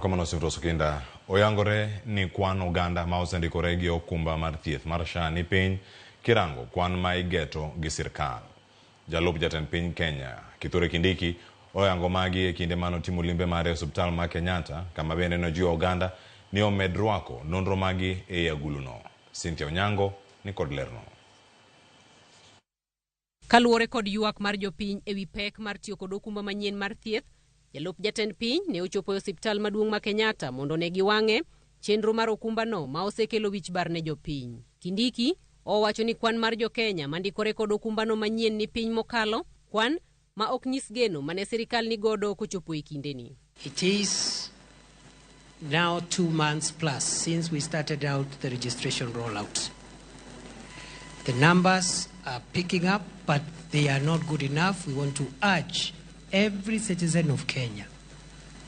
Kamano Simfros Okinda, oyangore ni kwan oganda ma osendikore gi okumba mar thieth mar SHA ni piny kirango kwan ma igeto gi sirkal. Jalup jatend piny Kenya, Kithure Kindiki, oyango magi e kinde mane otimo limbe mare e osiptal ma Kenyatta, kama bende nojiwo oganda ni omed rwako nonro magi ei aguluno. Cynthia Onyango ni kod lerno. Kaluwore kod ywak mar jopiny ewi pek mar tiyo kod okumba manyien mar thieth, jalup jatend piny ne ochopo e osiptal maduong' ma Kenyatta mondo ne giwang'e chenro mar okumbano ma osekelo wich bar ne jopiny. Kindiki owacho ni kwan mar jokenya mandikore kod okumbano manyien ni piny mokalo kwan ma ok nyis geno mane sirikal ni godo kochopo e kindeni. It is now 2 months plus since we started out the registration rollout. The numbers are picking up, but they are not good enough. We want to urge every citizen of Kenya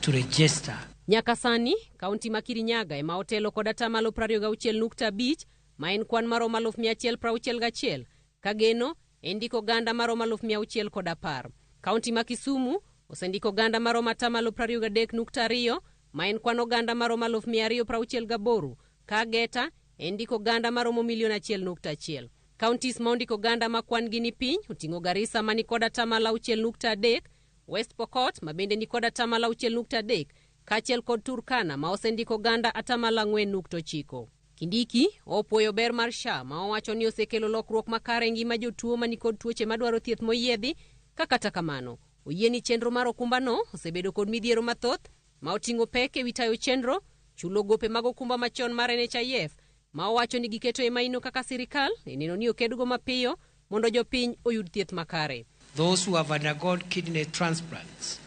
to register. Nyaka sani, kaunti ma Kirinyaga ema otelo kod atamalo 26.5 ma en kwan maromo 161,000 ka geno en ndiko oganda maromo 610,000. Kaunti ma Kisumu osendiko oganda maromo atamalo 23.2 ma en kwan oganda maromo 268,000 ka Geta en ndiko oganda maromo milion 1.1. Counties ma ondiko oganda ma kwan gi ni piny oting'o Garissa mani kod atamalo 6.3, West Pokot ma bende ni kod atamalo 6.3 kaachiel kod Turkana ma osendiko oganda atamalo 4.9. Kindiki opuoyo ber mar SHA ma owacho ni osekelo lokruok makare e ngima jotuo manikod tuoche madwaro thieth moyiedhi ka kata kamano oyie ni chenro mar okumbano osebedo kod midhiero mathoth ma oting'o pek ewi tayo chenro, chulo gope mag okumba machon mar NHIF ma owacho ni giketo e maino kaka sirikal e neno ni okedgo mapiyo mondo jopiny oyud thieth makare. Those who have undergone kidney transplants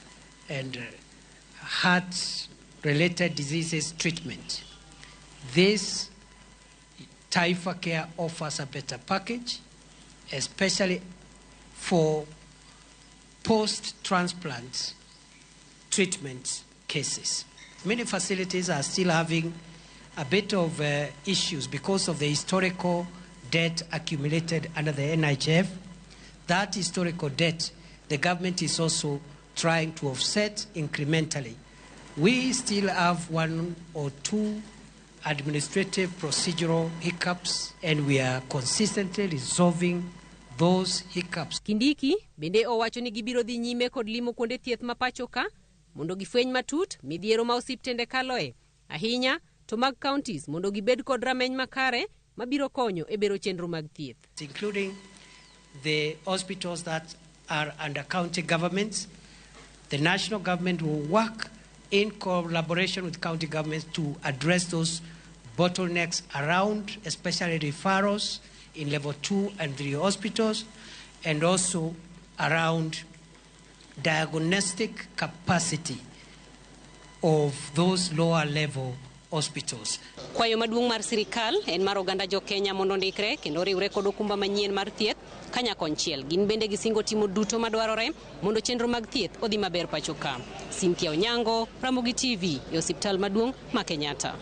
and heart-related diseases treatment. This Taifa Care offers a better package, especially for post-transplant treatment cases. Many facilities are still having a bit of issues because of the historical debt accumulated under the NHIF. That historical debt, the government is also trying to offset incrementally. We still have one or two administrative procedural hiccups, and we are consistently resolving those hiccups. Kindiki bende owacho ni gibiro dhi nyime kod limo kuonde thieth ma pacho ka mondo gifweny matut midhiero ma osiptende kaloe ahinya to mag counties mondo gibed kod rameny makare mabiro konyo e bero chenro mag thieth. Including the hospitals that are under county governments. The national government will work in collaboration with county governments to address those bottlenecks around, especially referrals in level 2 and 3 hospitals, and also around diagnostic capacity of those lower level hospitals. Kwayo maduong' mar sirikal en mar oganda jo Kenya mondo ondikre kendo oriwre kod okumba manyien mar thieth kanya konchiel. Gin bende gisingo timo duto madwarore mondo chenro mag thieth odhi maber pacho ka. Cynthia Onyango, Ramogi TV e osiptal maduong' ma Kenyatta.